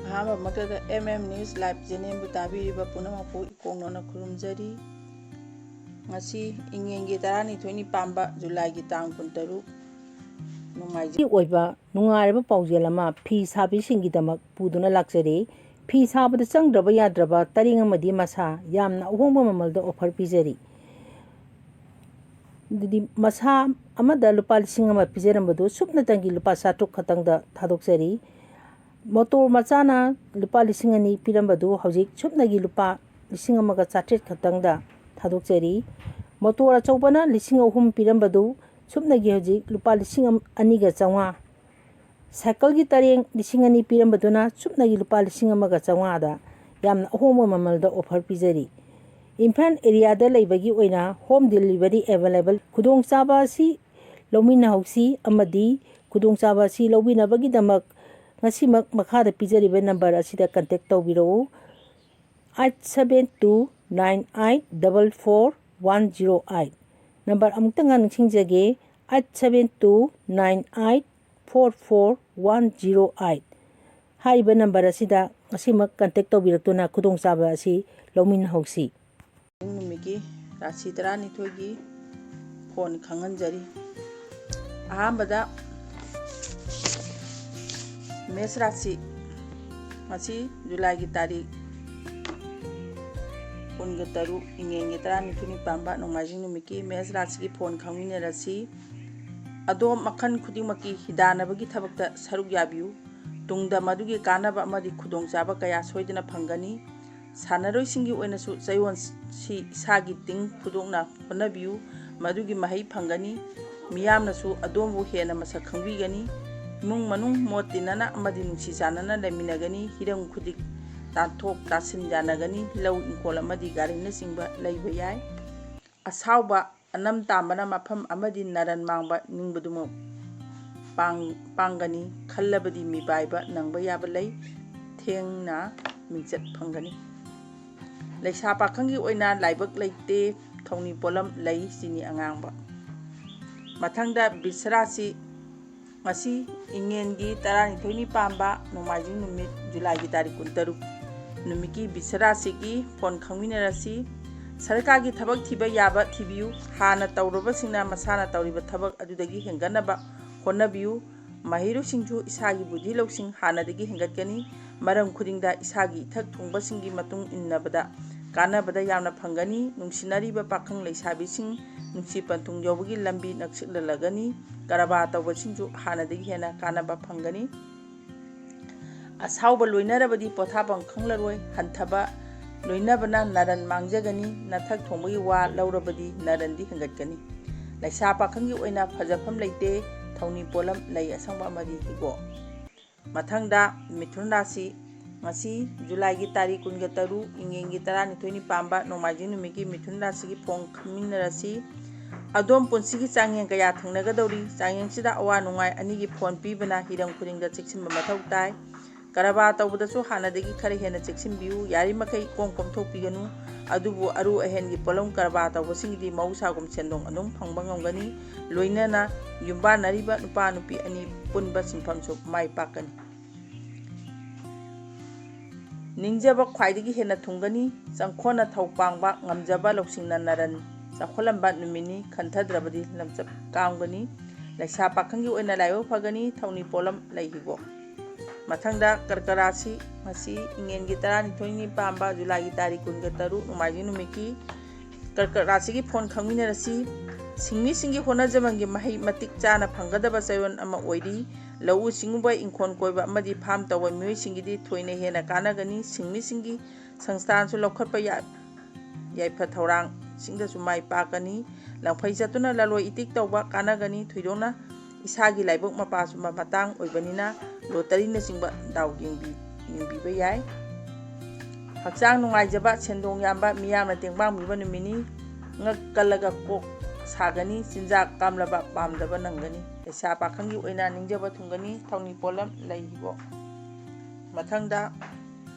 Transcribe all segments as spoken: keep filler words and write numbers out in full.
ꯑꯍꯥꯟꯕꯃꯛꯇꯗ M M News Live channelꯕꯨ ꯇꯥꯕꯤꯔꯤꯕ ꯄꯨꯝꯅꯃꯛꯄꯨ ꯏꯀꯣꯛꯅꯅ ꯈꯨꯔꯨꯝꯖꯔꯤ꯫ ꯉꯁꯤ ꯏꯉꯦꯟꯒꯤ ꯇꯔꯥꯅꯤꯊꯣꯏꯅꯤ ꯄꯥꯟꯕ ꯖꯨꯂꯥꯏꯒꯤ ꯇꯥꯡ ꯀꯨꯟꯇꯔꯨꯛ, ꯅꯣꯡꯃꯥꯏꯖꯤꯡ ꯑꯣꯏꯕ ꯅꯨꯡꯉꯥꯏꯔꯕ ꯄꯥꯎꯖꯦꯜ ꯑꯃ ꯐꯤ ꯁꯥꯕꯤꯁꯤꯡꯒꯤꯗꯃꯛ ꯄꯨꯗꯨꯅ ꯂꯥꯛꯆꯔꯤ꯫ ꯐꯤ ꯁꯥꯕꯗ ꯆꯪꯗ꯭ꯔꯕ ꯌꯥꯗ꯭ꯔꯕ ꯇꯔꯦꯡ ꯑꯃꯗꯤ ꯃꯁꯥ ꯌꯥꯝꯅ ꯑꯍꯣꯡꯕ ꯃꯃꯜꯗ offer ꯄꯤꯖꯔꯤ꯫ ꯑꯗꯨꯗꯤ ꯃꯁꯥ ꯑꯃꯗ ꯂꯨꯄꯥ ꯂꯤꯁꯤꯡ ꯑꯃ ꯄꯤꯖꯔꯝꯕꯗꯨ ꯁꯨꯞꯅꯇꯪꯒꯤ ꯂꯨꯄꯥ ꯆꯥꯇ꯭ꯔꯨꯛ ꯈꯛꯇꯪꯗ ꯊꯥꯗꯣꯛꯆꯔꯤ꯫ ꯃꯣꯇꯣꯔ ꯃꯆꯥꯅ ꯂꯨꯄꯥ ꯂꯤꯁꯤꯡ ꯑꯅꯤ ꯄꯤꯔꯝꯕꯗꯨ ꯍꯧꯖꯤꯛ ꯁꯨꯞꯅꯒꯤ ꯂꯨꯄꯥ ꯂꯤꯁꯤꯡ ꯑꯃꯒ ꯆꯥꯇ꯭ꯔꯦꯠ ꯈꯛꯇꯪꯗ ꯊꯥꯗꯣꯛꯆꯔꯤ꯫ ꯃꯣꯇꯣꯔ ꯑꯆꯧꯕꯅ ꯂꯤꯁꯤꯡ ꯑꯍꯨꯝ ꯄꯤꯔꯝꯕꯗꯨ ꯁꯨꯞꯅꯒꯤ ꯍꯧꯖꯤꯛ ꯂꯨꯄꯥ ꯂꯤꯁꯤꯡ ꯑꯅꯤꯒ ꯆꯥꯝꯃꯉꯥ꯫ ꯁꯥꯏꯀꯜꯒꯤ ꯇꯔꯦꯡ ꯂꯤꯁꯤꯡ ꯑꯅꯤ ꯄꯤꯔꯝꯕꯗꯨꯅ ꯁꯨꯞꯅꯒꯤ ꯂꯨꯄꯥ ꯂꯤꯁꯤꯡ ꯑꯃꯒ ꯆꯥꯝꯃꯉꯥꯗ ꯌꯥꯝꯅ ꯑꯍꯣꯡꯕ ꯃꯃꯜꯗ offer ꯄꯤꯖꯔꯤ꯫ ꯏꯝꯐꯥꯜ areaꯗ ꯂꯩꯕꯒꯤ ꯑꯣꯏꯅ home delivery available꯫ ꯈꯨꯗꯣꯡꯆꯥꯕ ꯑꯁꯤ ꯂꯧꯃꯤꯟꯅꯍꯧꯁꯤ ꯑꯃꯗꯤ ꯈꯨꯗꯣꯡꯆꯥꯕ ꯑꯁꯤ ꯂꯧꯕꯤꯅꯕꯒꯤꯗꯃꯛ ꯉꯁꯤꯃꯛ ꯃꯈꯥꯗ ꯄꯤꯖꯔꯤꯕ number ꯑꯁꯤꯗ contact ꯇꯧꯕꯤꯔꯛꯎ, eight seven two nine eight double four one zero eight꯫ Number ꯑꯃꯨꯛꯇꯪꯒ ꯅꯤꯡꯁꯤꯡꯖꯒꯦ, eight seven two nine eight four four one zero eight꯫ ꯍꯥꯏꯔꯤꯕ number ꯑꯁꯤꯗ ꯉꯁꯤꯃꯛ contact ꯇꯧꯕꯤꯔꯛꯇꯨꯅ ꯈꯨꯗꯣꯡꯆꯥꯕ ꯑꯁꯤ ꯂꯧꯃꯤꯟꯅꯍꯧꯁꯤ꯫ ꯅꯨꯃꯤꯠꯀꯤ ꯔꯥꯁꯤ ꯇꯔꯥꯅꯤꯊꯣꯏꯒꯤ ꯐꯣꯟ ꯈꯪꯍꯟꯖꯔꯤ꯫ ꯑꯍꯥꯟꯕꯗ ꯃꯦꯁ ꯔꯥꯁꯤ, ꯉꯁꯤ ꯖꯨꯂꯥꯏꯒꯤ ꯇꯥꯔꯤꯛ ꯀꯨꯟꯒ ꯇꯔꯨꯛ, ꯏꯉꯦꯟꯒꯤ ꯇꯔꯥꯅꯤꯊꯣꯏꯅꯤ ꯄꯥꯟꯕ ꯅꯣꯡꯃꯥꯏꯖꯤꯡ ꯅꯨꯃꯤꯠꯀꯤ ꯃꯦꯁ ꯔꯥꯁꯤꯒꯤ ꯐꯣꯟ ꯈꯪꯃꯤꯟꯅꯔꯁꯤ꯫ ꯑꯗꯣꯝ ꯃꯈꯜ ꯈꯨꯗꯤꯡꯃꯛꯀꯤ ꯍꯤꯗꯥꯟꯅꯕꯒꯤ ꯊꯕꯛꯇ ꯁꯔꯨꯛ ꯌꯥꯕꯤꯌꯨ꯫ ꯇꯨꯡꯗ ꯃꯗꯨꯒꯤ ꯀꯥꯟꯅꯕ ꯑꯃꯗꯤ ꯈꯨꯗꯣꯡꯆꯥꯕ ꯀꯌꯥ ꯁꯣꯏꯗꯅ ꯐꯪꯒꯅꯤ꯫ ꯁꯥꯟꯅꯔꯣꯏꯁꯤꯡꯒꯤ ꯑꯣꯏꯅꯁꯨ ꯆꯌꯣꯜꯁꯤ ꯏꯁꯥꯒꯤ ꯇꯤꯡ ꯐꯨꯗꯣꯛꯅ ꯍꯣꯠꯅꯕꯤꯌꯨ, ꯃꯗꯨꯒꯤ ꯃꯍꯩ ꯐꯪꯒꯅꯤ꯫ ꯃꯤꯌꯥꯝꯅꯁꯨ ꯑꯗꯣꯝꯕꯨ ꯍꯦꯟꯅ ꯃꯁꯛ ꯈꯪꯕꯤꯒꯅꯤ꯫ ꯏꯃꯨꯡ ꯃꯅꯨꯡ ꯃꯣꯠ ꯇꯤꯟꯅꯅ ꯑꯃꯗꯤ ꯅꯨꯡꯁꯤ ꯆꯥꯟꯅꯅ ꯂꯩꯃꯤꯟꯅꯒꯅꯤ꯫ ꯍꯤꯔꯝ ꯈꯨꯗꯤꯡ ꯇꯥꯊꯣꯛ ꯇꯥꯁꯤꯟ ꯌꯥꯅꯒꯅꯤ꯫ ꯂꯧ ꯏꯪꯈꯣꯜ ꯑꯃꯗꯤ ꯒꯥꯔꯤꯅꯆꯤꯡꯕ ꯂꯩꯕ ꯌꯥꯏ꯫ ꯑꯁꯥꯎꯕ ꯑꯅꯝ ꯇꯥꯝꯕꯅ ꯃꯐꯝ ꯑꯃꯗꯤ ꯅꯔꯟ ꯃꯥꯡꯕ ꯅꯤꯡꯕꯗꯨꯃꯛ ꯄꯥꯡ-, ꯄꯥꯡꯒꯅꯤ꯫ ꯈꯜꯂꯕꯗꯤ ꯃꯤꯄꯥꯏꯕ ꯅꯪꯕ ꯌꯥꯕ ꯂꯩ꯫ ꯊꯦꯡꯅ ꯃꯤꯡꯆꯠ ꯐꯪꯒꯅꯤ꯫ ꯂꯩꯁꯥ ꯄꯥꯈꯪꯒꯤ ꯑꯣꯏꯅ ꯂꯥꯏꯕꯛ ꯂꯩꯇꯦ, ꯊꯧꯅꯤ ꯄꯣꯠꯂꯝ ꯂꯩ, ꯆꯤꯅꯤ ꯑꯉꯥꯡꯕ꯫ ꯃꯊꯪꯗ ꯕꯤꯁꯔꯥꯁꯤ, ꯉꯁꯤ ꯏꯉꯦꯟꯒꯤ ꯇꯔꯥꯅꯤꯊꯣꯏꯅꯤ ꯄꯥꯟꯕ ꯅꯣꯡꯃꯥꯏꯖꯤꯡ ꯅꯨꯃꯤꯠ, ꯖꯨꯂꯥꯏꯒꯤ ꯇꯥꯔꯤꯛ ꯀꯨꯟꯇꯔꯨꯛ ꯅꯨꯃꯤꯠꯀꯤ ꯕꯤꯁꯔꯥꯁꯤꯒꯤ ꯐꯣꯟ ꯈꯪꯃꯤꯟꯅꯔꯁꯤ꯫ ꯁꯔꯀꯥꯔꯒꯤ ꯊꯕꯛ ꯊꯤꯕ ꯌꯥꯕ ꯊꯤꯕꯤꯌꯨ꯫ ꯍꯥꯟꯅ ꯇꯧꯔꯕꯁꯤꯡꯅ ꯃꯁꯥꯅ ꯇꯧꯔꯤꯕ ꯊꯕꯛ ꯑꯗꯨꯗꯒꯤ ꯍꯦꯟꯒꯠꯅꯕ ꯍꯣꯠꯅꯕꯤꯌꯨ꯫ ꯃꯍꯩꯔꯣꯏꯁꯤꯡꯁꯨ ꯏꯁꯥꯒꯤ ꯕꯨꯙꯤ ꯂꯧꯁꯤꯡ ꯍꯥꯟꯅꯗꯒꯤ ꯍꯦꯟꯒꯠꯀꯅꯤ꯫ ꯃꯔꯝ ꯈꯨꯗꯤꯡꯗ ꯏꯁꯥꯒꯤ ꯏꯊꯛ ꯊꯣꯡꯕꯁꯤꯡꯒꯤ ꯃꯇꯨꯡ ꯏꯟꯅꯕꯗ ꯀꯥꯟꯅꯕꯗ ꯌꯥꯝꯅ ꯐꯪꯒꯅꯤ꯫ ꯅꯨꯡꯁꯤꯅꯔꯤꯕ ꯄꯥꯈꯪ ꯂꯩꯁꯥꯕꯤꯁꯤꯡ ꯅꯨꯡꯁꯤ ꯄꯟꯊꯨꯡ ꯌꯧꯕꯒꯤ ꯂꯝꯕꯤ ꯅꯛꯁꯤꯜꯂꯛꯂꯒꯅꯤ꯫ ꯀꯔꯕꯥꯔ ꯇꯧꯕꯁꯤꯡꯁꯨ ꯍꯥꯟꯅꯗꯒꯤ ꯍꯦꯟꯅ ꯀꯥꯟꯅꯕ ꯐꯪꯒꯅꯤ꯫ ꯑꯁꯥꯎꯕ ꯂꯣꯏꯅꯔꯕꯗꯤ ꯄꯣꯊꯥꯐꯝ ꯈꯪꯂꯔꯣꯏ꯫ ꯍꯟꯊꯕ ꯂꯣꯏꯅꯕꯅ ꯅꯔꯟ ꯃꯥꯡꯖꯒꯅꯤ꯫ ꯅꯊꯛ ꯊꯣꯡꯕꯒꯤ ꯋꯥ ꯂꯧꯔꯕꯗꯤ ꯅꯔꯟꯗꯤ ꯍꯦꯟꯒꯠꯀꯅꯤ꯫ ꯂꯩꯁꯥ ꯄꯥꯈꯪꯒꯤ ꯑꯣꯏꯅ ꯐꯖꯐꯝ ꯂꯩꯇꯦ꯫ ꯊꯧꯅꯤ ꯄꯣꯠꯂꯝ ꯂꯩ ꯑꯁꯪꯕ ꯑꯃꯗꯤ ꯍꯤꯒꯣꯛ꯫ ꯃꯊꯪꯗ ꯃꯤꯊꯨꯟ ꯔꯥꯁꯤ꯫ ꯉꯁꯤ ꯖꯨꯂꯥꯏꯒꯤ ꯇꯥꯔꯤꯛ ꯀꯨꯟꯒ ꯇꯔꯨꯛ, ꯏꯉꯦꯟꯒꯤ ꯇꯔꯥꯅꯤꯊꯣꯏꯅꯤ ꯄꯥꯟꯕ ꯅꯣꯡꯃꯥꯏꯖꯤꯡ ꯅꯨꯃꯤꯠꯀꯤ ꯃꯤꯊꯨꯟ ꯔꯥꯁꯤꯒꯤ ꯐꯣꯟ ꯈꯪꯃꯤꯟꯅꯔꯁꯤ꯫ ꯑꯗꯣꯝ ꯄꯨꯟꯁꯤꯒꯤ ꯆꯥꯡꯌꯦꯡ ꯀꯌꯥ ꯊꯦꯡꯅꯒꯗꯧꯔꯤ? ꯆꯥꯡꯌꯦꯡꯁꯤꯗ ꯑꯋꯥ ꯅꯨꯡꯉꯥꯏ ꯑꯅꯤꯒꯤ ꯐꯣꯟ ꯄꯤꯕꯅ ꯍꯤꯔꯝ ꯈꯨꯗꯤꯡꯗ ꯆꯦꯛꯁꯤꯟꯕ ꯃꯊꯧ ꯇꯥꯏ꯫ ꯀꯔꯕꯥꯔ ꯇꯧꯕꯗꯁꯨ ꯍꯥꯟꯅꯗꯒꯤ ꯈꯔ ꯍꯦꯟꯅ ꯆꯦꯛꯁꯤꯟꯕꯤꯌꯨ꯫ ꯌꯥꯔꯤꯃꯈꯩ ꯏꯀꯣꯝ ꯀꯣꯝꯊꯣꯛꯄꯤꯒꯅꯨ꯫ ꯑꯗꯨꯕꯨ ꯑꯔꯨ ꯑꯍꯦꯟꯒꯤ ꯄꯣꯠꯂꯝ ꯀꯔꯕꯥꯔ ꯇꯧꯕꯁꯤꯡꯒꯤꯗꯤ ꯃꯍꯧꯁꯥꯒꯨꯝ ꯁꯦꯟꯗꯣꯡ ꯑꯗꯨꯝ ꯐꯪꯕ ꯉꯝꯒꯅꯤ꯫ ꯂꯣꯏꯅꯅ ꯌꯨꯝꯕꯥꯟꯅꯔꯤꯕ ꯅꯨꯄꯥ ꯅꯨꯄꯤ ꯑꯅꯤ ꯄꯨꯟꯕ ꯁꯤꯟꯐꯝꯁꯨ ꯃꯥꯏ ꯄꯥꯛꯀꯅꯤ꯫ ꯅꯤꯡꯖꯕ ꯈ꯭ꯋꯥꯏꯗꯒꯤ ꯍꯦꯟꯅ ꯊꯨꯡꯒꯅꯤ꯫ ꯆꯪꯈꯣꯟꯅ ꯊꯧ ꯄꯥꯡꯕ, ꯉꯝꯖꯕ ꯂꯧꯁꯤꯡꯅ ꯅꯔꯟ ꯆꯥꯎꯈꯠꯂꯝꯕ ꯅꯨꯃꯤꯠꯅꯤ꯫ ꯈꯟꯊꯗ꯭ꯔꯕꯗꯤ ꯂꯝꯆꯠ ꯀꯥꯝꯒꯅꯤ꯫ ꯂꯩꯁꯥ ꯄꯥꯈꯪꯒꯤ ꯑꯣꯏꯅ ꯂꯥꯏꯕꯛ ꯐꯒꯅꯤ꯫ ꯊꯧꯅꯤ ꯄꯣꯠꯂꯝ ꯂꯩ ꯍꯤꯒꯣꯛ꯫ ꯃꯊꯪꯗ ꯀꯔꯀ ꯔꯥꯁꯤ꯫ ꯉꯁꯤ ꯏꯉꯦꯟꯒꯤ ꯇꯔꯥꯅꯤꯊꯣꯏꯅꯤ ꯄꯥꯟꯕ ꯖꯨꯂꯥꯏꯒꯤ ꯇꯥꯔꯤꯛ ꯀꯨꯟꯒ ꯇꯔꯨꯛ ꯅꯣꯡꯃꯥꯏꯖꯤꯡ ꯅꯨꯃꯤꯠꯀꯤ ꯀꯔꯀ ꯔꯥꯁꯤꯒꯤ ꯐꯣꯟ ꯈꯪꯃꯤꯟꯅꯔꯁꯤ꯫ ꯁꯤꯟꯃꯤꯁꯤꯡꯒꯤ ꯍꯣꯠꯅꯖꯃꯟꯒꯤ ꯃꯍꯩ ꯃꯇꯤꯛ ꯆꯥꯅ ꯐꯪꯒꯗꯕ ꯆꯌꯣꯜ ꯑꯃ ꯑꯣꯏꯔꯤ꯫ ꯂꯧꯎ ꯁꯤꯡꯎꯕ, ꯏꯪꯈꯣꯜ ꯀꯣꯏꯕ ꯑꯃꯗꯤ ꯐꯥꯝ ꯇꯧꯕ ꯃꯤꯑꯣꯏꯁꯤꯡꯒꯤꯗꯤ ꯊꯣꯏꯅ ꯍꯦꯟꯅ ꯀꯥꯟꯅꯒꯅꯤ꯫ ꯁꯤꯟꯃꯤꯁꯤꯡꯒꯤ ꯁꯪꯁꯊꯥꯟꯁꯨ ꯂꯧꯈꯠꯄ ꯌꯥ-, ꯌꯥꯏꯐ ꯊꯧꯔꯥꯡꯁꯤꯡꯗꯁꯨ ꯃꯥꯏ ꯄꯥꯛꯀꯅꯤ꯫ ꯂꯪꯐꯩ ꯆꯠꯇꯨꯅ ꯂꯂꯣꯟ ꯏꯇꯤꯛ ꯇꯧꯕ ꯀꯥꯟꯅꯒꯅꯤ꯫ ꯊꯣꯏꯗꯣꯛꯅ ꯏꯁꯥꯒꯤ ꯂꯥꯏꯕꯛ ꯃꯄꯥꯁꯨ ꯃ-, ꯃꯇꯥꯡ ꯑꯣꯏꯕꯅꯤꯅ ꯂꯣꯇꯔꯤꯅꯆꯤꯡꯕ ꯗꯥꯎ ꯌꯦꯡꯕꯤ-, ꯌꯦꯡꯕꯤꯕ ꯌꯥꯏ꯫ ꯍꯛꯆꯥꯡ ꯅꯨꯡꯉꯥꯏꯖꯕ, ꯁꯦꯟꯗꯣꯡ ꯌꯥꯝꯕ, ꯃꯤꯌꯥꯝꯅ ꯇꯦꯡꯕꯥꯡꯕꯤꯕ ꯅꯨꯃꯤꯠꯅꯤ꯫ ꯉꯛ ꯀꯜꯂꯒ ꯀꯣꯛ ꯁꯥꯒꯅꯤ꯫ ꯆꯤꯟꯖꯥꯛ ꯀꯥꯝꯂꯕ ꯄꯥꯝꯗꯕ ꯅꯪꯒꯅꯤ꯫ ꯂꯩꯁꯥ ꯄꯥꯈꯪꯒꯤ ꯑꯣꯏꯅ ꯅꯤꯡꯖꯕ ꯊꯨꯡꯒꯅꯤ꯫ ꯊꯧꯅꯤ ꯄꯣꯠꯂꯝ ꯂꯩ ꯍꯤꯒꯣꯛ꯫ ꯃꯊꯪꯗ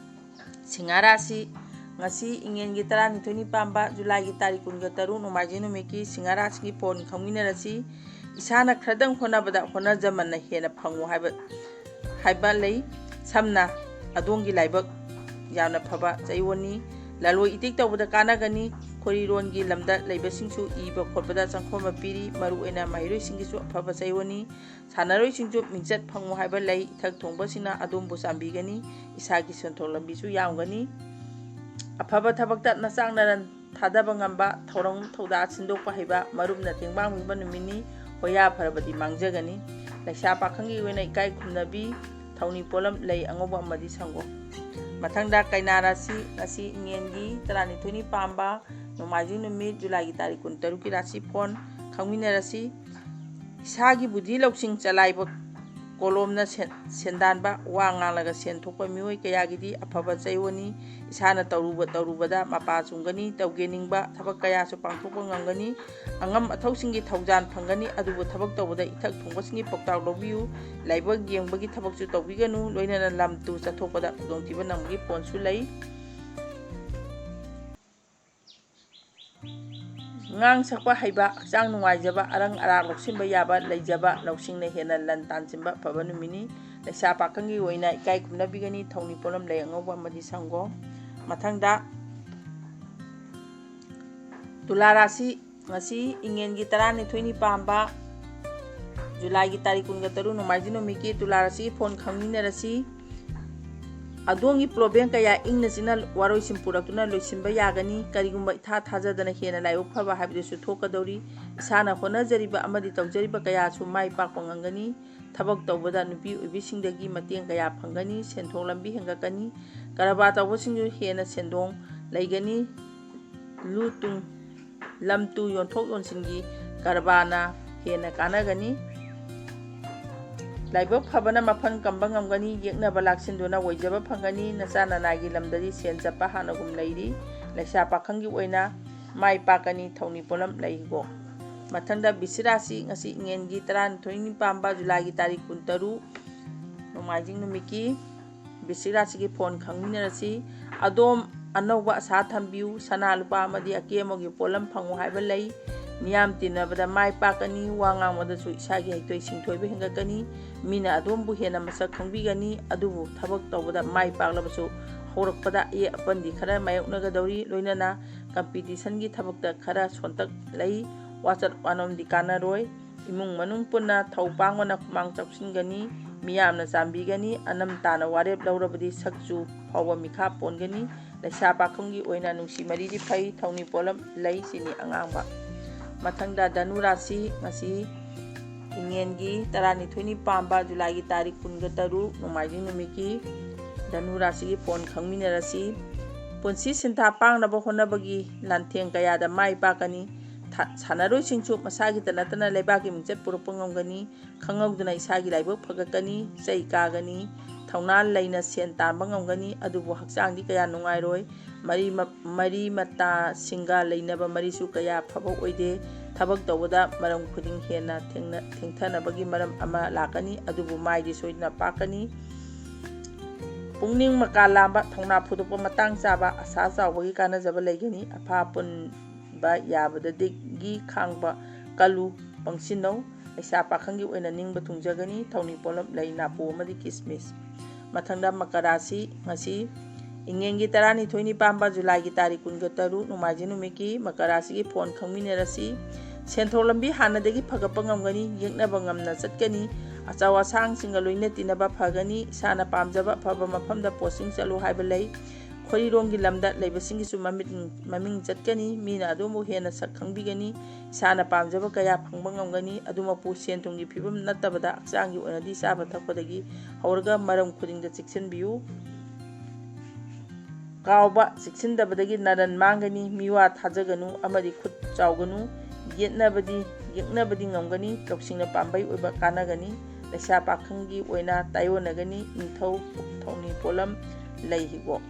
ꯁꯤꯡꯍ ꯔꯥꯁꯤ꯫ ꯉꯁꯤ ꯏꯉꯦꯟꯒꯤ ꯇꯔꯥꯅꯤꯊꯣꯏꯅꯤ ꯄꯥꯟꯕ ꯖꯨꯂꯥꯏꯒꯤ ꯇꯥꯔꯤꯛ ꯀꯨꯟꯒ ꯇꯔꯨꯛ ꯅꯣꯡꯃꯥꯏꯖꯤꯡ ꯅꯨꯃꯤꯠꯀꯤ ꯁꯤꯡꯍ ꯔꯥꯁꯤꯒꯤ ꯐꯣꯟ ꯈꯪꯃꯤꯟꯅꯔꯁꯤ꯫ ꯏꯁꯥꯅ ꯈꯔꯗꯪ ꯍꯣꯠꯅꯕꯗ ꯍꯣꯠꯅꯖꯃꯟꯅ ꯍꯦꯟꯅ ꯐꯪꯉꯨ ꯍꯥꯏꯕ ꯍꯥꯏꯕ ꯂꯩ꯫ ꯁꯝꯅ, ꯑꯗꯣꯝꯒꯤ ꯂꯥꯏꯕꯛ ꯌꯥꯝꯅ ꯐꯕ ꯆꯌꯣꯜꯅꯤ꯫ ꯂꯂꯣꯟ ꯏꯇꯤꯛ ꯇꯧꯕꯗ ꯀꯥꯟꯅꯒꯅꯤ꯫ ꯈꯣꯔꯤꯔꯣꯟꯒꯤ ꯂꯝꯗ ꯂꯩꯕꯁꯤꯡꯁꯨ ꯏꯕ ꯈꯣꯠꯄꯗ ꯆꯪꯈꯣꯝꯕ ꯄꯤꯔꯤ꯫ ꯃꯔꯨꯑꯣꯏꯅ ꯃꯍꯩꯔꯣꯏꯁꯤꯡꯒꯤꯁꯨ ꯑꯐꯕ ꯆꯌꯣꯜꯅꯤ꯫ ꯁꯥꯟꯅꯔꯣꯏꯁꯤꯡꯁꯨ ꯃꯤꯡꯆꯠ ꯐꯪꯉꯨ ꯍꯥꯏꯕ ꯂꯩ꯫ ꯏꯊꯛ ꯊꯣꯡꯕꯁꯤꯡꯅ ꯑꯗꯣꯝꯕꯨ ꯆꯥꯟꯕꯤꯒꯅꯤ꯫ ꯏꯁꯥꯒꯤ ꯁꯦꯟꯊꯣꯛ ꯂꯝꯕꯤꯁꯨ ꯌꯥꯝꯒꯅꯤ꯫ ꯑꯐꯕ ꯊꯕꯛꯇ ꯅꯆꯥꯛ ꯅꯔꯟ ꯊꯥꯗꯕ ꯉꯝꯕ, ꯊꯧꯔꯝ ꯊꯧꯗꯥ ꯁꯤꯟꯗꯣꯛꯄ ꯍꯩꯕ, ꯃꯔꯨꯞꯅ ꯇꯦꯡꯕꯥꯡꯕꯤꯕ ꯅꯨꯃꯤꯠꯅꯤ꯫ ꯍꯣꯌꯥ ꯐꯔꯕꯗꯤ ꯃꯥꯡꯖꯒꯅꯤ꯫ ꯂꯩꯁꯥ ꯄꯥꯈꯪꯒꯤ ꯑꯣꯏꯅ ꯏꯀꯥꯏ ꯈꯨꯝꯅꯕꯤ, ꯊꯧꯅꯤ ꯄꯣꯠꯂꯝ, ꯂꯩ ꯑꯉꯧꯕ ꯑꯃꯗꯤ ꯁꯪꯒꯣꯝ꯫ ꯃꯊꯪꯗ ꯀꯩꯅꯥ ꯔꯥꯁꯤ, ꯉꯁꯤ ꯏꯉꯦꯟꯒꯤ ꯇꯔꯥꯅꯤꯊꯣꯏꯅꯤ ꯄꯥꯟꯕ, ꯅꯣꯡꯃꯥꯏꯖꯤꯡ ꯅꯨꯃꯤꯠ, ꯖꯨꯂꯥꯏꯒꯤ ꯇꯥꯔꯤꯛ ꯀꯨꯟꯇꯔꯨꯛꯀꯤ ꯔꯥꯁꯤ ꯐꯣꯟ ꯈꯪꯃꯤꯟꯅꯔꯁꯤ꯫ ꯏꯁꯥꯒꯤ ꯕꯨꯙꯤ ꯂꯧꯁꯤꯡ ꯆꯂꯥꯏꯕ ꯀꯣꯂꯣꯝꯅ ꯁꯦꯟ-, ꯁꯦꯟꯗꯥꯟꯕ, ꯋꯥ ꯉꯥꯡꯂꯒ ꯁꯦꯟ ꯊꯣꯛꯄ ꯃꯤꯑꯣꯏ ꯀꯌꯥꯒꯤꯗꯤ ꯑꯐꯕ ꯆꯌꯣꯜꯅꯤ꯫ ꯏꯁꯥꯅ ꯇꯧꯔꯨꯕ ꯇꯧꯔꯨꯕꯗ ꯃꯄꯥ ꯆꯨꯝꯒꯅꯤ꯫ ꯇꯧꯒꯦ ꯅꯤꯡꯕ ꯊꯕꯛ ꯀꯌꯥꯁꯨ ꯄꯥꯡꯊꯣꯛꯄ ꯉꯝꯒꯅꯤ꯫ ꯑꯉꯝ ꯑꯊꯧꯁꯤꯡꯒꯤ ꯊꯧꯖꯥꯜ ꯐꯪꯒꯅꯤ꯫ ꯑꯗꯨꯕꯨ ꯊꯕꯛ ꯇꯧꯕꯗ ꯏꯊꯛ ꯊꯣꯡꯕꯁꯤꯡꯒꯤ ꯄꯥꯎꯇꯥꯛ ꯂꯧꯕꯤꯌꯨ꯫ ꯂꯥꯏꯕꯛ ꯌꯦꯡꯕꯒꯤ ꯊꯕꯛꯁꯨ ꯇꯧꯕꯤꯒꯅꯨ꯫ ꯂꯣꯏꯅꯅ ꯂꯝ ꯇꯨ ꯆꯠꯊꯣꯛꯄꯗ ꯈꯨꯗꯣꯡꯊꯤꯕ ꯅꯪꯕꯒꯤ ꯐꯣꯟꯁꯨ ꯂꯩ꯫ ꯉꯥꯡ ꯁꯛꯄ ꯍꯩꯕ, ꯍꯛꯆꯥꯡ ꯅꯨꯡꯉꯥꯏꯖꯕ, ꯑꯔꯪ ꯑꯔꯥꯛ ꯂꯧꯁꯤꯟꯕ ꯌꯥꯕ, ꯂꯩꯖꯕ ꯂꯧꯁꯤꯡꯅ ꯍꯦꯟꯅ ꯂꯟ ꯇꯥꯟꯁꯤꯟꯕ ꯐꯕ ꯅꯨꯃꯤꯠꯅꯤ꯫ ꯂꯩꯁꯥ ꯄꯥꯈꯪꯒꯤ ꯑꯣꯏꯅ ꯏꯀꯥꯏ ꯈꯨꯝꯅꯕꯤꯒꯅꯤ, ꯊꯧꯅꯤ ꯄꯣꯠꯂꯝ, ꯂꯩ ꯑꯉꯧꯕ ꯑꯃꯗꯤ ꯁꯪꯒꯣꯝ꯫ ꯃꯊꯪꯗ ꯇꯨꯂꯥ ꯔꯥꯁꯤ, ꯉꯁꯤ ꯏꯉꯦꯟꯒꯤ ꯇꯔꯥꯅꯤꯊꯣꯏꯅꯤ ꯄꯥꯟꯕ, ꯖꯨꯂꯥꯏꯒꯤ ꯇꯥꯔꯤꯛ ꯀꯨꯟꯒ ꯇꯔꯨꯛ ꯅꯣꯡꯃꯥꯏꯖꯤꯡ ꯅꯨꯃꯤꯠꯀꯤ ꯇꯨꯂꯥ ꯔꯥꯁꯤꯒꯤ ꯐꯣꯟ ꯈꯪꯃꯤꯟꯅꯔꯁꯤ꯫ ꯑꯗꯣꯝꯒꯤ ꯄ꯭ꯔꯣꯕ꯭ꯂꯦꯝ ꯀꯌꯥ ꯏꯪꯅ ꯆꯤꯛꯅ ꯋꯥꯔꯣꯏꯁꯤꯟ ꯄꯨꯔꯛꯇꯨꯅ ꯂꯣꯏꯁꯤꯟꯕ ꯌꯥꯒꯅꯤ꯫ ꯀꯔꯤꯒꯨꯝꯕ ꯏꯊꯥ ꯊꯥꯖꯗꯅ ꯍꯦꯟꯅ ꯂꯥꯏꯕꯛ ꯐꯕ ꯍꯥꯏꯕꯗꯨꯁꯨ ꯊꯣꯛꯀꯗꯧꯔꯤ꯫ ꯏꯁꯥꯅ ꯍꯣꯠꯅꯖꯔꯤꯕ ꯑꯃꯗꯤ ꯇꯧꯖꯔꯤꯕ ꯀꯌꯥꯁꯨ ꯃꯥꯏ ꯄꯥꯛꯄ ꯉꯝꯒꯅꯤ꯫ ꯊꯕꯛ ꯇꯧꯕꯗ ꯅꯨꯄꯤ ꯑꯣꯏꯕꯤꯁꯤꯡꯗꯒꯤ ꯃꯇꯦꯡ ꯀꯌꯥ ꯐꯪꯒꯅꯤ꯫ ꯁꯦꯟꯊꯣꯛ ꯂꯝꯕꯤ ꯍꯦꯟꯒꯠꯀꯅꯤ꯫ ꯀꯔꯕꯥꯔ ꯇꯧꯕꯁꯤꯡꯁꯨ ꯍꯦꯟꯅ ꯁꯦꯟꯗꯣꯡ ꯂꯩꯒꯅꯤ꯫ ꯂꯨ ꯇꯨꯡ, ꯂꯝ ꯇꯨ ꯌꯣꯟꯊꯣꯛ ꯌꯣꯟꯁꯤꯟꯒꯤ ꯀꯔꯕꯥꯔꯅ ꯍꯦꯟꯅ ꯀꯥꯟꯅꯒꯅꯤ꯫ ꯂꯥꯏꯕꯛ ꯐꯕꯅ ꯃꯐꯝ ꯀꯝꯕ ꯉꯝꯒꯅꯤ꯫ ꯌꯦꯛꯅꯕ ꯂꯥꯛꯁꯤꯟꯗꯨꯅ ꯑꯣꯏꯖꯕ ꯐꯪꯒꯅꯤ꯫ ꯅꯆꯥ ꯅꯅꯥꯏꯒꯤ ꯂꯝꯗꯗꯤ ꯁꯦꯟ ꯆꯠꯄ ꯍꯥꯟꯅꯒꯨꯝ ꯂꯩꯔꯤ꯫ ꯂꯩꯁꯥ ꯄꯥꯈꯪꯒꯤ ꯑꯣꯏꯅ ꯃꯥꯏ ꯄꯥꯛꯀꯅꯤ꯫ ꯊꯧꯅꯤ ꯄꯣꯠꯂꯝ ꯂꯩꯒꯣ꯫ ꯃꯊꯪꯗ ꯕꯤꯁꯤꯔꯥꯁꯤ, ꯉꯁꯤ ꯏꯉꯦꯟꯒꯤ ꯇꯔꯥꯅꯤꯊꯣꯏꯅꯤ ꯄꯥꯟꯕ, ꯖꯨꯂꯥꯏꯒꯤ ꯇꯥꯔꯤꯛ ꯀꯨꯟꯇꯔꯨꯛ, ꯅꯣꯡꯃꯥꯏꯖꯤꯡ ꯅꯨꯃꯤꯠꯀꯤ ꯕꯤꯁꯤꯔꯥꯁꯤꯒꯤ ꯐꯣꯟ ꯈꯪꯃꯤꯟꯅꯔꯁꯤ꯫ ꯑꯗꯣꯝ ꯑꯅꯧꯕ ꯑꯁꯥ ꯊꯝꯕꯤꯌꯨ꯫ ꯁꯅꯥ ꯂꯨꯄꯥ ꯑꯃꯗꯤ ꯑꯀꯦ ꯑꯃꯧꯒꯤ ꯄꯣꯠꯂꯝ ꯐꯪꯉꯨ ꯍꯥꯏꯕ ꯂꯩ꯫ ꯃꯤꯌꯥꯝ ꯇꯤꯟꯅꯕꯗ ꯃꯥꯏ ꯄꯥꯛꯀꯅꯤ, ꯋꯥ ꯉꯥꯡꯕꯗꯁꯨ ꯏꯁꯥꯒꯤ ꯍꯩꯊꯣꯏ ꯁꯤꯡꯊꯣꯏꯕ ꯍꯦꯟꯒꯠꯀꯅꯤ, ꯃꯤꯅ ꯑꯗꯣꯝꯕꯨ ꯍꯦꯟꯅ ꯃꯁꯛ ꯈꯪꯕꯤꯒꯅꯤ꯫ ꯑꯗꯨꯕꯨ ꯊꯕꯛ ꯇꯧꯕꯗ ꯃꯥꯏ ꯄꯥꯛꯂꯕꯁꯨ ꯍꯧꯔꯛꯄꯗ ꯑꯌꯦꯠ ꯑꯄꯟꯗꯤ ꯈꯔ ꯃꯥꯌꯣꯛꯅꯒꯗꯧꯔꯤ, ꯂꯣꯏꯅꯅ ꯀꯝꯄꯤꯇꯤꯁꯟꯒꯤ ꯊꯕꯛꯇ ꯈꯔ ꯁꯣꯟꯇꯛ ꯂꯩ꯫ ꯋꯥꯆꯠ ꯋꯥꯅꯣꯝꯗꯤ ꯀꯥꯟꯅꯔꯣꯏ꯫ ꯏꯃꯨꯡ ꯃꯅꯨꯡ ꯄꯨꯟꯅ ꯊꯧ ꯄꯥꯡꯕꯅ ꯈꯨꯃꯥꯡ ꯆꯥꯎꯁꯤꯟꯒꯅꯤ, ꯃꯤꯌꯥꯝꯅ ꯆꯥꯟꯕꯤꯒꯅꯤ꯫ ꯑꯅꯝ ꯇꯥꯅ ꯋꯥꯔꯦꯞ ꯂꯧꯔꯕꯗꯤ ꯁꯛꯆꯨ ꯐꯥꯎꯕ ꯃꯤꯈꯥ ꯄꯣꯟꯒꯅꯤ꯫ ꯂꯩꯁꯥ ꯄꯥꯈꯪꯒꯤ ꯑꯣꯏꯅ ꯅꯨꯡꯁꯤ ꯃꯔꯤꯗꯤ ꯐꯩ, ꯊꯧꯅꯤ ꯄꯣꯠꯂꯝ ꯂꯩ, ꯆꯤꯅꯤ ꯑꯉꯥꯡꯕ꯫ ꯃꯊꯪꯗ ꯙꯅꯨ ꯔꯥꯁꯤ, ꯉꯁꯤ ꯏꯉꯦꯟꯒꯤ ꯇꯔꯥꯅꯤꯊꯣꯏꯅꯤ ꯄꯥꯟꯕ ꯖꯨꯂꯥꯏꯒꯤ ꯇꯥꯔꯤꯛ ꯀꯨꯟꯒ ꯇꯔꯨꯛ ꯅꯣꯡꯃꯥꯏꯖꯤꯡ ꯅꯨꯃꯤꯠꯀꯤ ꯙꯅꯨ ꯔꯥꯁꯤꯒꯤ ꯐꯣꯟ ꯈꯪꯃꯤꯟꯅꯔꯁꯤ꯫ ꯄꯨꯟꯁꯤ ꯁꯤꯟꯊꯥ ꯄꯥꯡꯅꯕ ꯍꯣꯠꯅꯕꯒꯤ ꯂꯥꯟꯊꯦꯡ ꯀꯌꯥꯗ ꯃꯥꯏ ꯄꯥꯛꯀꯅꯤ꯫ ꯊꯥ-, ꯁꯥꯟꯅꯔꯣꯏꯁꯤꯡꯁꯨ ꯃꯁꯥꯒꯤꯇ ꯅꯠꯇꯅ ꯂꯩꯕꯥꯛꯀꯤ ꯃꯤꯡꯆꯠ ꯄꯨꯔꯛꯄ ꯉꯝꯒꯅꯤ꯫ ꯈꯪꯍꯧꯗꯅ ꯏꯁꯥꯒꯤ ꯂꯥꯏꯕꯛ ꯐꯒꯠꯀꯅꯤ, ꯆꯩ ꯀꯥꯒꯅꯤ, ꯊꯧꯅꯥ ꯂꯩꯅ ꯁꯦꯟ ꯇꯥꯟꯕ ꯉꯝꯒꯅꯤ, ꯑꯗꯨꯕꯨ ꯍꯛꯆꯥꯡꯗꯤ ꯀꯌꯥ ꯅꯨꯡꯉꯥꯏꯔꯣꯏ꯫ ꯃꯔꯤ ꯃ-, ꯃꯔꯤ ꯃꯇꯥꯁꯤꯡꯒ ꯂꯩꯅꯕ ꯃꯔꯤꯁꯨ ꯀꯌꯥ ꯐꯕ ꯑꯣꯏꯗꯦ꯫ ꯊꯕꯛ ꯇꯧꯕꯗ ꯃꯔꯝ ꯈꯨꯗꯤꯡ ꯍꯦꯟꯅ ꯊꯦꯡꯅ-, ꯊꯦꯡꯊꯅꯕꯒꯤ ꯃꯔꯝ ꯑꯃ ꯂꯥꯛꯀꯅꯤ, ꯑꯗꯨꯕꯨ ꯃꯥꯏꯗꯤ ꯁꯣꯏꯗꯅ ꯄꯥꯛꯀꯅꯤ꯫ ꯄꯨꯛꯅꯤꯡ ꯃꯀꯥ ꯂꯥꯝꯕ, ꯊꯧꯅꯥ ꯐꯨꯗꯣꯛꯄ ꯃꯇꯥꯡ ꯆꯥꯕ, ꯑꯁꯥ ꯆꯥꯎꯕꯒꯤ ꯀꯥꯟꯅꯖꯕ ꯂꯩꯒꯅꯤ꯫ ꯑꯐꯥ ꯑꯄꯨꯟꯕ ꯌꯥꯕꯗꯗꯒꯤ ꯈꯥꯡꯕ ꯀꯜꯂꯨ, ꯄꯪꯁꯤꯟꯅꯧ꯫ ꯂꯩꯁꯥ ꯄꯥꯈꯪꯒꯤ ꯑꯣꯏꯅ ꯅꯤꯡꯕ ꯊꯨꯡꯖꯒꯅꯤ꯫ ꯊꯧꯅꯤ ꯄꯣꯠꯂꯝ ꯂꯩ, ꯅꯥꯄꯨ ꯑꯃꯗꯤ ꯀꯤꯁꯃꯤꯁ꯫ ꯃꯊꯪꯗ ꯃꯀꯔ ꯔꯥꯁꯤ, ꯉꯁꯤ ꯏꯉꯦꯟꯒꯤ ꯇꯔꯥꯅꯤꯊꯣꯏꯅꯤ ꯄꯥꯟꯕ ꯖꯨꯂꯥꯏꯒꯤ ꯇꯥꯔꯤꯛ ꯀꯨꯟꯒ ꯇꯔꯨꯛ ꯅꯣꯡꯃꯥꯏꯖꯤꯡ ꯅꯨꯃꯤꯠꯀꯤ ꯃꯀꯔ ꯔꯥꯁꯤꯒꯤ ꯐꯣꯟ ꯈꯪꯃꯤꯟꯅꯔꯁꯤ꯫ ꯁꯦꯟꯊꯣꯛ ꯂꯝꯕꯤ ꯍꯥꯟꯅꯗꯒꯤ ꯐꯒꯠꯄ ꯉꯝꯒꯅꯤ, ꯌꯦꯛꯅꯕ ꯉꯝꯅ ꯆꯠꯀꯅꯤ꯫ ꯑꯆꯧ ꯑꯁꯥꯡꯁꯤꯡꯒ ꯂꯣꯏꯅ ꯇꯤꯟꯅꯕ ꯐꯒꯅꯤ꯫ ꯏꯁꯥꯅ ꯄꯥꯝꯖꯕ ꯑꯐꯕ ꯃꯐꯝꯗ ꯄꯣꯁꯇꯤꯡ ꯆꯠꯂꯨ ꯍꯥꯏꯕ ꯂꯩ꯫ ꯈꯣꯔꯤꯔꯣꯝꯒꯤ ꯂꯝꯗ ꯂꯩꯕꯁꯤꯡꯒꯤꯁꯨ ꯃꯃꯤꯠ, ꯃꯃꯤꯡ ꯆꯠꯀꯅꯤ꯫ ꯃꯤꯅ ꯑꯗꯣꯝꯕꯨ ꯍꯦꯟꯅ ꯁꯛ ꯈꯪꯕꯤꯒꯅꯤ꯫ ꯏꯁꯥꯅ ꯄꯥꯝꯖꯕ ꯀꯌꯥ ꯐꯪꯕ ꯉꯝꯒꯅꯤ꯫ ꯑꯗꯨꯃꯛꯄꯨ ꯁꯦꯟ ꯊꯨꯝꯒꯤ ꯐꯤꯕꯝ ꯅꯠꯇꯕꯗ ꯍꯛꯆꯥꯡꯒꯤ ꯑꯣꯏꯅꯗꯤ ꯆꯥꯕ ꯊꯛꯄꯗꯒꯤ ꯍꯧꯔꯒ ꯃꯔꯝ ꯈꯨꯗꯤꯡꯗ ꯆꯦꯛꯁꯤꯟꯕꯤꯌꯨ꯫ ꯀꯥꯎꯕ ꯆꯦꯛꯁꯤꯟꯗꯕꯗꯒꯤ ꯅꯔꯟ ꯃꯥꯡꯒꯅꯤ꯫ ꯃꯤꯋꯥ ꯊꯥꯖꯒꯅꯨ ꯑꯃꯗꯤ ꯈꯨꯠ ꯆꯥꯎꯒꯅꯨ꯫ ꯌꯦꯠꯅꯕꯗꯤ, ꯌꯦꯛꯅꯕꯗꯤ ꯉꯝꯒꯅꯤ꯫ ꯂꯧꯁꯤꯡꯅ ꯄꯥꯝꯕꯩ ꯑꯣꯏꯕ ꯀꯥꯟꯅꯒꯅꯤ꯫ ꯂꯩꯁꯥ ꯄꯥꯈꯪꯒꯤ ꯑꯣꯏꯅ ꯇꯥꯏꯑꯣꯟꯅꯒꯅꯤ꯫ ꯅꯤꯡꯊꯧ ꯊꯧꯅꯤ ꯄꯣꯠꯂꯝ ꯂꯩ ꯍꯤꯒꯣꯛ꯫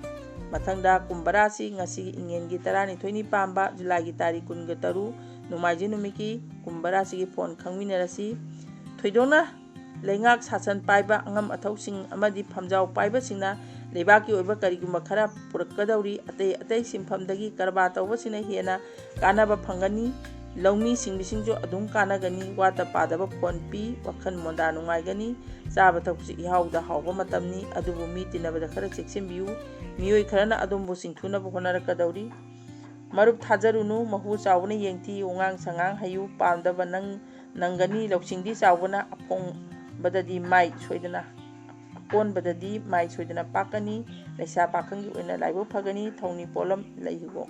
ꯃꯊꯪꯗ ꯀꯨꯝꯚ ꯔꯥꯁꯤ, ꯉꯁꯤꯒꯤ ꯏꯉꯦꯟꯒꯤ ꯇꯔꯥꯅꯤꯊꯣꯏꯅꯤ ꯄꯥꯟꯕ ꯖꯨꯂꯥꯏꯒꯤ ꯇꯥꯔꯤꯛ ꯀꯨꯟꯒ ꯇꯔꯨꯛ ꯅꯣꯡꯃꯥꯏꯖꯤꯡ ꯅꯨꯃꯤꯠꯀꯤ ꯀꯨꯝꯚ ꯔꯥꯁꯤꯒꯤ ꯐꯣꯟ ꯈꯪꯃꯤꯟꯅꯔꯁꯤ꯫ ꯊꯣꯏꯗꯣꯛꯅ ꯂꯩꯉꯥꯛ ꯁꯥꯁꯟ ꯄꯥꯏꯕ ꯑꯉꯝ ꯑꯊꯧꯁꯤꯡ ꯑꯃꯗꯤ ꯐꯝꯖꯥꯎ ꯄꯥꯏꯕꯁꯤꯡꯅ ꯂꯩꯕꯥꯛꯀꯤ ꯑꯣꯏꯕ ꯀꯔꯤꯒꯨꯝꯕ ꯈꯔ ꯄꯨꯔꯛꯀꯗꯧꯔꯤ꯫ ꯑꯇꯩ ꯑꯇꯩ ꯁꯤꯟꯐꯝꯗꯒꯤ ꯀꯔꯕꯥꯔ ꯇꯧꯕꯁꯤꯡꯅ ꯍꯦꯟꯅ ꯀꯥꯟꯅꯕ ꯐꯪꯒꯅꯤ꯫ ꯂꯧꯃꯤ ꯁꯤꯡꯕꯤꯁꯤꯡꯁꯨ ꯑꯗꯨꯝ ꯀꯥꯟꯅꯒꯅꯤ꯫ ꯋꯥꯠꯇ ꯄꯥꯗꯕ ꯐꯣꯟ ꯄꯤ, ꯋꯥꯈꯜ ꯃꯣꯟꯗꯥ ꯅꯨꯡꯉꯥꯏꯒꯅꯤ꯫ ꯆꯥꯕ ꯊꯛꯄꯁꯨ ꯏꯍꯥꯎꯗ ꯍꯥꯎꯕ ꯃꯇꯝꯅꯤ, ꯑꯗꯨꯕꯨ ꯃꯤ ꯇꯤꯟꯅꯕꯗ ꯈꯔ ꯆꯦꯛꯁꯤꯟꯕꯤꯌꯨ꯫ ꯃꯤꯑꯣꯏ ꯈꯔꯅ ꯑꯗꯣꯝꯕꯨ ꯆꯤꯡꯊꯨꯅꯕ ꯍꯣꯠꯅꯔꯛꯀꯗꯧꯔꯤ꯫ ꯃꯔꯨꯞ ꯊꯥꯖꯔꯨꯅꯨ, ꯃꯍꯨ ꯆꯥꯎꯕꯅ ꯌꯦꯡꯊꯤ, ꯋꯥꯉꯥꯡ ꯁꯉꯥꯡ ꯍꯩꯌꯨ, ꯄꯥꯝꯗꯕ ꯅꯪ ꯅꯪꯒꯅꯤ꯫ ꯂꯧꯁꯤꯡꯗꯤ ꯆꯥꯎꯕꯅ ꯑꯄꯣꯡꯕꯗꯗꯤ ꯃꯥꯏ ꯁꯣꯏꯗꯅ ꯑꯀꯣꯟꯕꯗꯗꯤ ꯃꯥꯏ ꯁꯣꯏꯗꯅ ꯄꯥꯛꯀꯅꯤ꯫ ꯂꯩꯁꯥ ꯄꯥꯈꯪꯒꯤ ꯑꯣꯏꯅ ꯂꯥꯏꯕꯛ ꯐꯒꯅꯤ꯫ ꯊꯧꯅꯤ ꯄꯣꯠꯂꯝ ꯂꯩ ꯍꯤꯒꯣꯛ꯫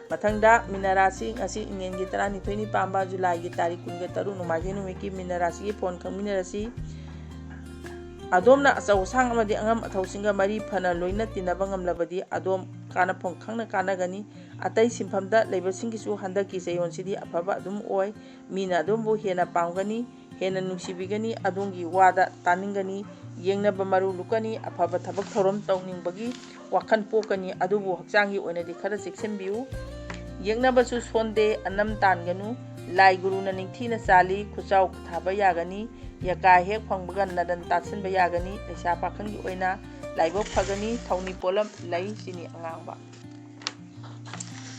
ꯃꯊꯪꯗ ꯃꯤꯅ ꯔꯥꯁꯤ꯫ ꯉꯁꯤ ꯏꯉꯦꯟꯒꯤ ꯇꯔꯥꯅꯤꯊꯣꯏꯅꯤ ꯄꯥꯟꯕ ꯖꯨꯂꯥꯏꯒꯤ ꯇꯥꯔꯤꯛ ꯀꯨꯟꯒ ꯇꯔꯨꯛ ꯅꯣꯡꯃꯥꯏꯖꯤꯡ ꯅꯨꯃꯤꯠꯀꯤ ꯃꯤꯅ ꯔꯥꯁꯤꯒꯤ ꯐꯣꯟ ꯈꯪꯃꯤꯟꯅꯔꯁꯤ꯫ ꯑꯗꯣꯝꯅ ꯑꯆꯧ ꯑꯁꯥꯡ ꯑꯃꯗꯤ ꯑꯉꯝ ꯑꯊꯧꯁꯤꯡꯒ ꯃꯔꯤ ꯐꯅ ꯂꯣꯏꯅ ꯇꯤꯟꯅꯕ ꯉꯝꯂꯕꯗꯤ ꯑꯗꯣꯝ ꯀꯥꯟꯅꯐꯝ ꯈꯪꯅ ꯀꯥꯟꯅꯒꯅꯤ꯫ ꯑꯇꯩ ꯁꯤꯟꯐꯝꯗ ꯂꯩꯕꯁꯤꯡꯒꯤꯁꯨ ꯍꯟꯗꯛꯀꯤ ꯆꯌꯣꯜꯁꯤꯗꯤ ꯑꯐꯕ ꯑꯗꯨꯝ ꯑꯣꯏ꯫ ꯃꯤꯅ ꯑꯗꯣꯝꯕꯨ ꯍꯦꯟꯅ ꯄꯥꯝꯒꯅꯤ, ꯍꯦꯟꯅ ꯅꯨꯡꯁꯤꯕꯤꯒꯅꯤ꯫ ꯑꯗꯣꯝꯒꯤ ꯋꯥꯗ ꯇꯥꯅꯤꯡꯒꯅꯤ꯫ ꯌꯦꯡꯅꯕ ꯃꯔꯨ ꯂꯨꯀꯅꯤ꯫ ꯑꯐꯕ ꯊꯕꯛ ꯊꯧꯔꯝ ꯇꯧꯅꯤꯡꯕꯒꯤ ꯋꯥꯈꯜ ꯄꯣꯛꯀꯅꯤ, ꯑꯗꯨꯕꯨ ꯍꯛꯆꯥꯡꯒꯤ ꯑꯣꯏꯅꯗꯤ ꯈꯔ ꯆꯦꯛꯁꯤꯟꯕꯤꯌꯨ꯫ ꯌꯦꯛꯅꯕꯁꯨ ꯁꯣꯟꯗꯦ, ꯑꯅꯝ ꯇꯥꯟꯒꯅꯨ꯫ ꯂꯥꯏ ꯒꯨꯔꯨꯅ ꯅꯤꯡꯊꯤꯅ ꯆꯥꯜꯂꯤ, ꯈꯨꯆꯥꯎ ꯊꯥꯕ ꯌꯥꯒꯅꯤ꯫ ꯌꯀꯥ ꯍꯦꯛ ꯐꯪꯕꯒ ꯅꯔꯟ ꯇꯥꯁꯤꯟꯕ ꯌꯥꯒꯅꯤ꯫ ꯂꯩꯁꯥ ꯄꯥꯈꯪꯒꯤ ꯑꯣꯏꯅ ꯂꯥꯏꯕꯛ ꯐꯒꯅꯤ꯫ ꯊꯧꯅꯤ ꯄꯣꯠꯂꯝ ꯂꯩ, ꯆꯤꯅꯤ ꯑꯉꯥꯡꯕ꯫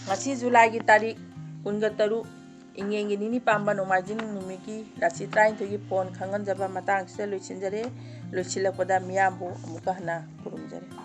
ꯉꯁꯤ ꯖꯨꯂꯥꯏꯒꯤ ꯇꯥꯔꯤꯛ ꯀꯨꯟꯒ ꯇꯔꯨꯛ, ꯏꯉꯦꯟꯒꯤ ꯅꯤꯅꯤ ꯄꯥꯟꯕ ꯅꯣꯡꯃꯥꯏꯖꯤꯡ ꯅꯨꯃꯤꯠꯀꯤ ꯔꯥꯁꯤ ꯇꯔꯥꯅꯤꯊꯣꯏꯒꯤ ꯐꯣꯟ ꯈꯪꯍꯟꯖꯕ ꯃꯇꯥꯡꯁꯤꯗ ꯂꯣꯏꯁꯤꯟꯖꯔꯦ꯫ ꯂꯣꯏꯁꯤꯜꯂꯛꯄꯗ ꯃꯤꯌꯥꯝꯕꯨ ꯑꯃꯨꯛꯀ ꯍꯟꯅ ꯈꯨꯔꯨꯝꯖꯔꯤ꯫